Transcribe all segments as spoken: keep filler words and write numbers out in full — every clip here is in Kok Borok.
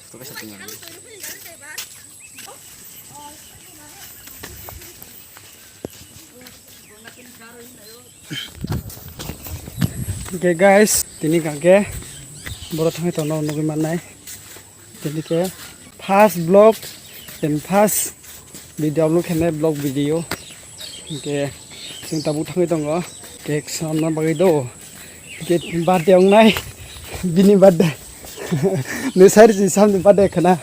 Okay guys, tini kangke boro thangwi tongno nugwi mannai. Tini ke first vlog and first video upload khainai vlog video. Hingke chwng tabuk thangwi tongo cake sanna bagwi do. Hingke birthday wngnai bini birthday. Nwi sari si samni birthday khna.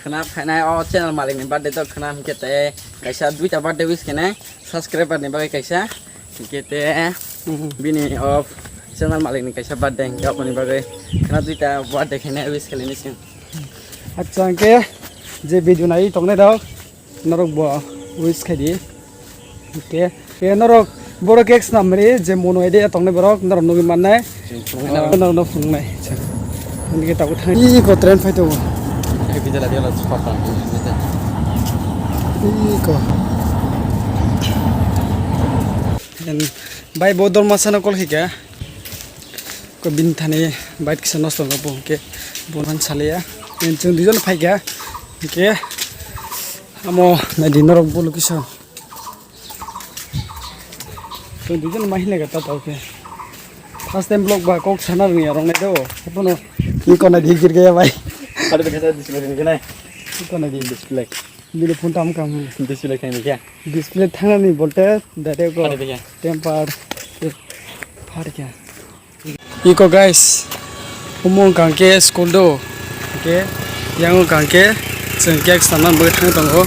Khna phainai o channel malik ni birthday to khna hingke te kaisa duita birthday wish khainai subscriber ni bagwi kaisa. Hingke te bini o channel malik ni kaisa birthday hingke aboni bagwi khna duita birthday khainai wish khainai sing. Acha hingke je video nai tongnai rok norok bo wish khai di. Hingke ke norok boro cake snam ri je mono ide tongnai borok norok nugwi mannai. Norok no phungnai. Acha. Hingke tabuk thang. Ih ko train phai tongo. Ih ko. Bai bo dorma sana call khaika. Ko bini thani bike kisa nosto wngkha bo hwnkhe bo man saliya. Chwng duijon phaikha hwnkhe amo naidi norok bo location. Chwng duijon ma hinlaikha ta tao khe. First time vlog ba kok sana rwngya rong nai do. Bono ni kona di girgaya bai. Ada kena display kena. Kona di display. Bini phone tam kam. Display kena kya? Display thangnani bolte direct ko. Ada kya? Temper. Pharkya. Iko guys, omo wngkha hwnkhe school do, hwnkhe yang wngkha hwnkhe chwng cake sanna bagwi thang tongo.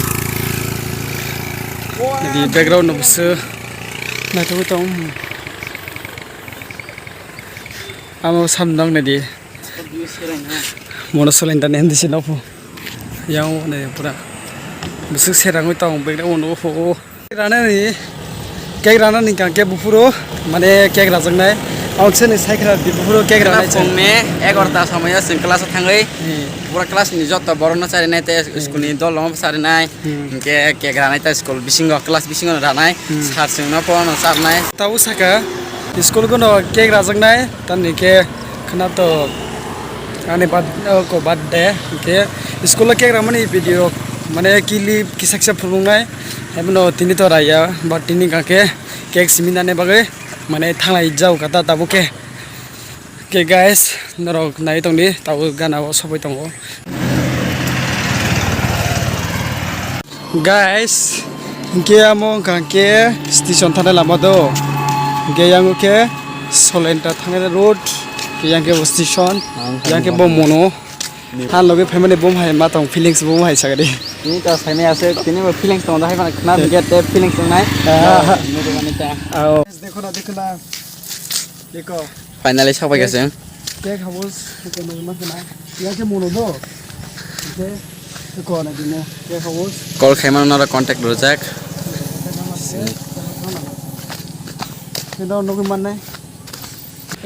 Nini background no bwswk naithogwi tong. Amo samno nang nidi. Mono solen da nem disi nopho. Yang ne pura bwswk serangwi tong background no pho. Ranani, cake ranani kangke buphuru, mane cake rajaknai. Ang sini saikra di buphuru cake ranai. Phungni egarota somoyo chwng class-o thangwi, hmm, pura class-ni joto borokno charinai tei school-ni dol rokno charinai. Hmm. Hingke cake ranai ta school bisingo, class bisingo ranai. Hmm. Sir chwngno phone charnai. Tabuk saka, school-o no cake rajaknai. Tamni khe khwnato ani birth-, o, ko birthday hwnkhe school-o cake ramani video mane clip kisa kisa phunuknai, haibano tini to raya, but tini hwnkha khe cake simi nani bagwi mane thanglai jao kha ta tabuk khe. Khe guys, norok nai tongdi, tabuk gana o sopoi tongo. Guys, hingke amo wngkha hingke station thangna lama do. Hingke yang khe Solenta thangna road, hingke yang khe bo station, yang khe bo mono. Ha loge family bom hai ma tong feelings bom hai sagadi. Tini ta saimai ase, tini bo feelings tong da hai mana khna hingke te feelings tong nai. Ah. Nini mani ta. Ao. Dekho na, dekho na. Dekho. Finally, sok pai kha chwng. Cake house, eko nugwi mankha na. Yang khe mono do. Hingke eko na dino cake house. Call khaimano norok contact rwjak. Khe no nugwi mannai.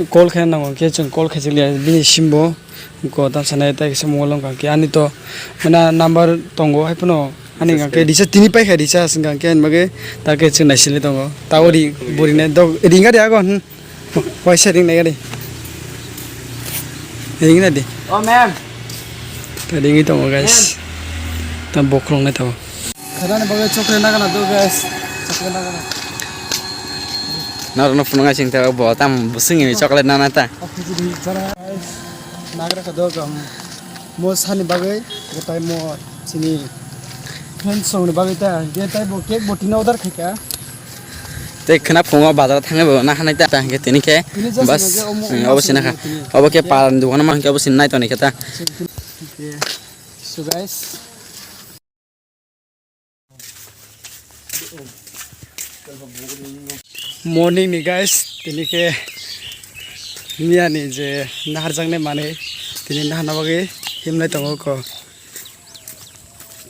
Call khe nango khe chwng call khe chwng liya bini simbo. Ko tam sanai tai kisa mobile wngkha khe ani to mane number tongo hai phano ani hwnkha khe recharge tini paikha recharge hwnkha khe ani bagwi ta khe chwng naisilwi tongo. Ta o ri bo rinai dok ringa de agon. Waisa ring nai gari. Ring na di. Oh, ma'am. Ta ringwi tongo, guys. Ma'am. Ta bokhorok nai tongo. Khadani bagwi chocolate nagana do, guys. Chocolate nagana. Norokno phunuknai chwng ta bo tam bwswngni chocolate nana ta. Guys, nagra kha do gam. Mo sani bagwi, gw tai mo chini friends rokni bagwi ta, hwnkhe tai bo cake bo tini order khaikha. Tei khwna phungo bazar thangwi bo naharnai ta, ta hwnkhe tini khe tini just bas, hwnkhe omo, hmm, omo obo sini sini nakha. Tini. Obo khe cake. Paran dukano ma hwnkhe obo sini nai toni khe ta. Hwnkhe, so guys. Morning ni guys, tini khe miya ni je naharjaknai manwi tini naharna bagwi himlai tongo ko.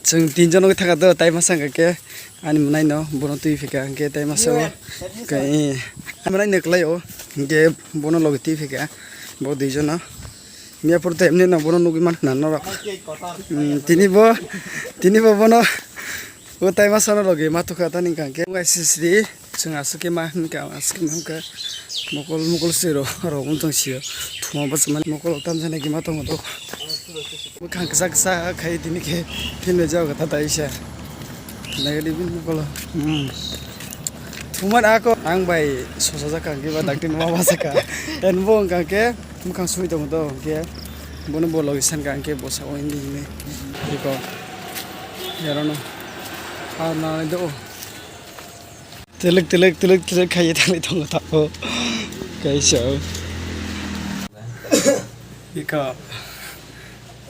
Chwng tinjon wngwi thangkha do, tai masa hwnkha khe ani mwnaino bono twi phikha, hwnkhe tai masa o khe, eh, mwnaino kwlai o, hwnkhe bono logi twi phikha bo duijono. Miyapor to emni no bono nugwi mankha na norok. Hmm, tini bo, tini bo bono o tai masa no logi ma tukha tani hwnkha khe. Wng sisri chwng aswk khe ma hwnkha, aswk khe ma hwnkha. Mokol, mokol siro rok wng tong sio. Thuma bwswk mani mokol tam jani khe ma tongo to. Bwkhang kisa kisa khai tini khe film ni jagao kata taisa. Nagadi bini mokolo. Hmm. Thuman ako ang bai sosa jaka hwnkhe ba dakti ni mama saka. En bo wngkha khe bwkhang sui tongo to hwnkhe bono bo logi san ka hwnkhe bo sao hindi hini. Biko. Yarono. Ah, na do. Telek telek telek telek khai tangwi tongo tako. Kaisa. Biko.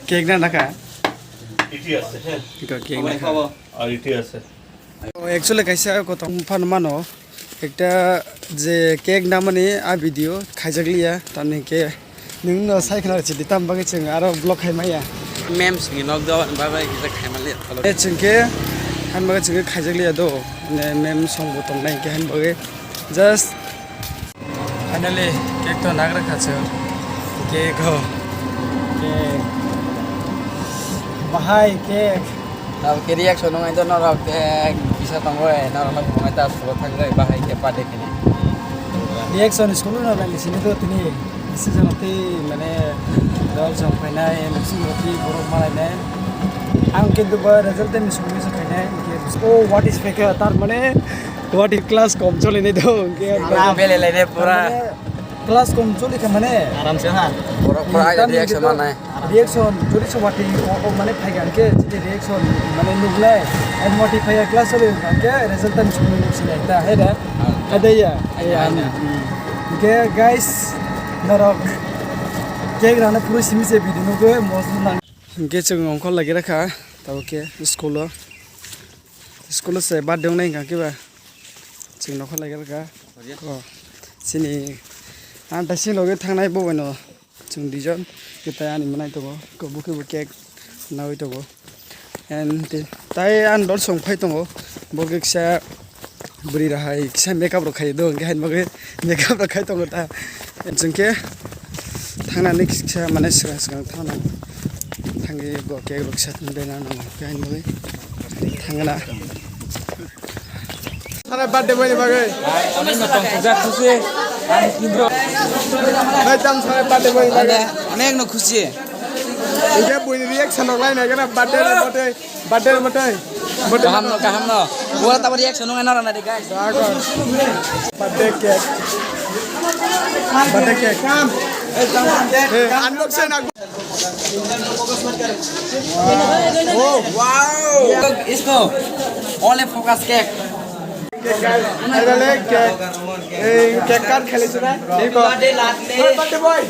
Cake na naka? Iti ase, he. Biko cake na kha. Ar iti ase. O, actually kaisa kothom phano mano. Ekta je cake namani a video khaijak liya, tamni ke nwng no sai khna chidi tam bagwi chwng aro vlog khai maya. Memes ni nok do ba ba kisa khai mali. E chwng ke han bagwi chwng ke khaijak liya do. Ne mem song bo tong nai ke han bagwi just. Finally, cake to nagra kha chwng. Cake ho. Cake. Bahai cake. Tabuk khe reaction wngnai do norok, eh, kisa tongo, eh, norok no phunai ta sulo thangwi bahai khe birthday khini. Reaction school no nang sini do tini. Bisi jana tei mane dol jong phainai, bisi jana tei borok malainai. Ang kintu ba result ni songwi se phainai, hwnkhe, "Oh, what is fake?" Tar mane, what is class kom choli nai do, hwnkhe. Bele lainai pura. Mane, class kom choli kha mane. Aram se ha. Borok pura Hmm, aida tamni reaction khe manai. Reaction, jodi somati o, o mane phaiga hwnkhe, jodi reaction mane nuknai, and moti phaiga class choli hwnkhe result tani sumui nuk sinai ta, hai da? Ah. Ada ya? Ada, ada. Hmm. Hwnkhe guys, norok cake rana phuru simi se video nukgo, mosna nang. Hwnkhe chwng ongkhor lagi rakha, tabo khe school o. School o se birthday wngnai hwnkha khe ba. Chwng nokhor lai kha. Ko. Chini. Ang ta si loge thangnai bo bai no. Chwng duijon. Khe tai ani mwnai tongo. Ko bo khe bo cake nawi tongo. And te-, tai ang dol song phai tongo. Bo khe kisa bwrwi rok hai kisa makeup rok khai do. Hwnkhe hain bagwi makeup rok khai tongo ta. Chwng khe thangnani kisa mane swkang swkang thangna. Thangwi bo cake rok kisa tong dena nango. Hwnkhe hain bagwi thangna. Sare birthday boy ni bagwi. Onek no tong puja khusi. Ani kindro. Bai tam sare birthday boy ni bagwi. Onek no khusi. Ije boy ni reaction rok lai nai gana birthday ni birthday. Birthday ni birthday. Birthday. Kaham no, kaham no. Bora tabo reaction nung enor na de guys. Birthday cake. Birthday cake. Eh, unboxing na. Wow! Isko only focus cake. Cake, guys. Finally, cake. Ei, cake cut kheli sina. Niko. Birthday boy.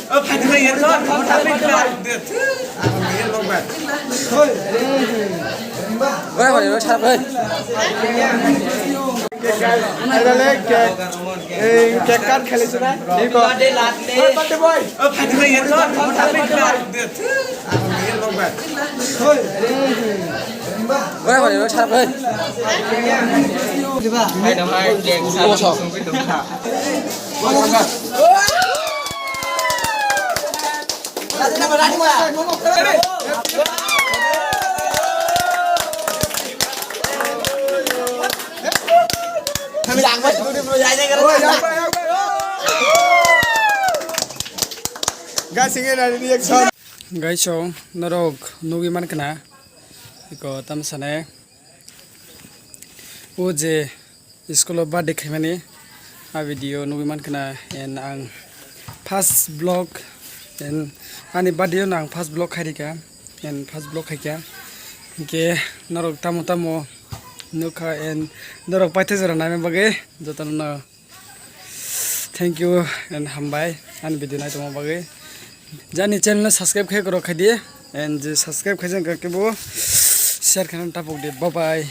Oi, oi, oi, sharp, oi. Cake, guys. Finally, cake. Ei, cake cut kheli sina. Niko. Birthday boy. Oi, oi, oi, sharp, oi. Guys, ingena reaction. Guys, so norok nugwi mankha na, iko tam sane. O je school o birthday khaimani a video nugwi mankha na, and ang first vlog, and ani birthday no ang first vlog khairika, and first vlog khaikha, hwnkhe norok tamo tamo nukha, and norok paithago jora naina bagwi jotono no thank you and hambai ani video naitongma bagwi. Jani channel no subscribe khai rok khaidi, and je subscribe khaijak khe bo share khaina tapok di. Bye bye.